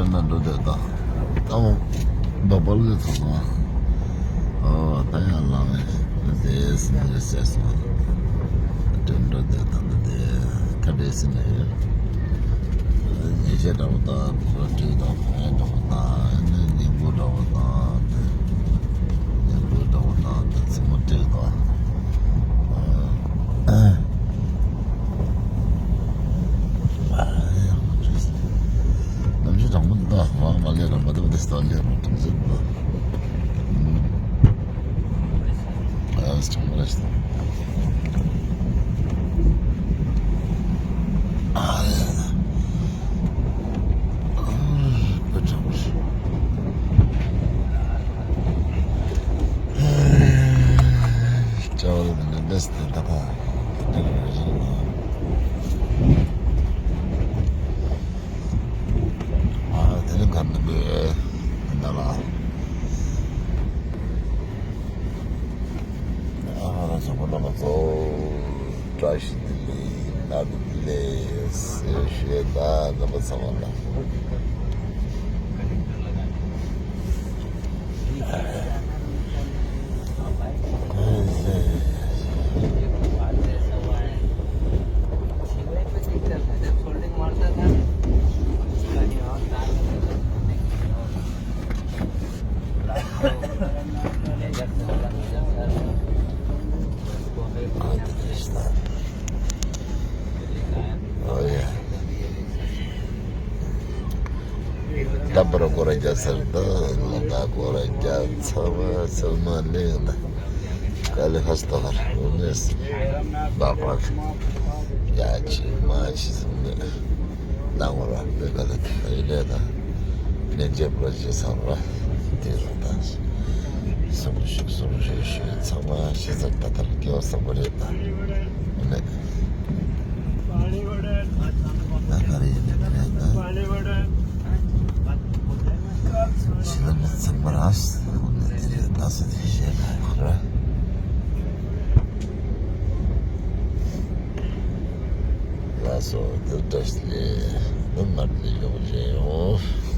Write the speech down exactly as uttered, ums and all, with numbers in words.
ན་འགྲོ་འདོད་དང་། ལྟ་བ་འབབ་པ་ལས་ཚོགས་ལ། ཨོ་ད་ཡང་ལངས་ནས་དེ་སྲིད་ནས་བཤད་སོང་། དེ་འགྲོ་འདོད་དང་དེ་ཁ་བྲལ་སྲིད་ནས་ཡོད། ཉེས་ཆད་འདྲ་པོ་དང་ཁོ་སྤྲོད་དང་ཕན་འདྲ་པོ་དང་ནི་ཉིན་གུང་འདྲ་པོ་དང་དེ་ཉིན་གུང་འདྲ་པོ་དང་དེ་མཚན་མོ་སྤྲོད་དང་། ནམ་ཞིག་དྲང་པོ་འདི་དག་མ་མ་ལས་རང་མ་དུ་བདེ་སྟོན་ལས་རང་དྲང་ཟེར་བ། ཨ་དྲང་པོ་རེད། ཨ་ཡ། ཨ་དྲང་པོ་རེད། ཅའོ་རེད་འདི་འདྲ་སྟེ་ད་ག་འདི་རེད། ཨ་དེ་ནི་གར་འདི་འདི་ན་ལ། ཨ་ང་ཚོ་བོད་ནང་ཚོ་བཀྲ་ཤིས་བདེ་ལེགས། ལྷ་བདེ་ལེགས་ཞེས་ད་རྣམ་པ་ཚང་མ་ལ། ད་བར་སྐོར་ར་རྒྱག་ཚར། ད་ལ་ད་སྐོར་ར་རྒྱག་ཚར་བ་ཚར་མ་ལེན་ད། དཀའ་ལས་ཁག་ཏོག་ཁར་འོ་ནས་སྦག་སྦག་ཡ་ཅི་མ་ཅི་ཟིན་ནས་ད་ངོ་ར་བོད་དཀའ་ལས་ད་ཡི་ལས་ད་ནས་རྗེས་པོ་རྗེས་ཚར་བ་དེ་རུ་ད་སོང་ཤིག་སོང་ཤིག་ཤིག་ཚང་མ་ཤི་ཚར། ད་ལྟར་སྐྱེ་བ་བཟང་པོ་རེད་ད་ནས། ད་ག་རེ་ཡིན་ནི་རེད་ད། ཕྱི་ལམ་ཚང་མ་ར་ཧུ་ནི་དེ་རེད་ད་སུ་དེ་བཤད་ན་ཡོད་ར། ལགས་སོ་དེ་འདྲ་ཞིག་ལས་ནི་མར་ནི་ཡོང་རེ་ཡོང་།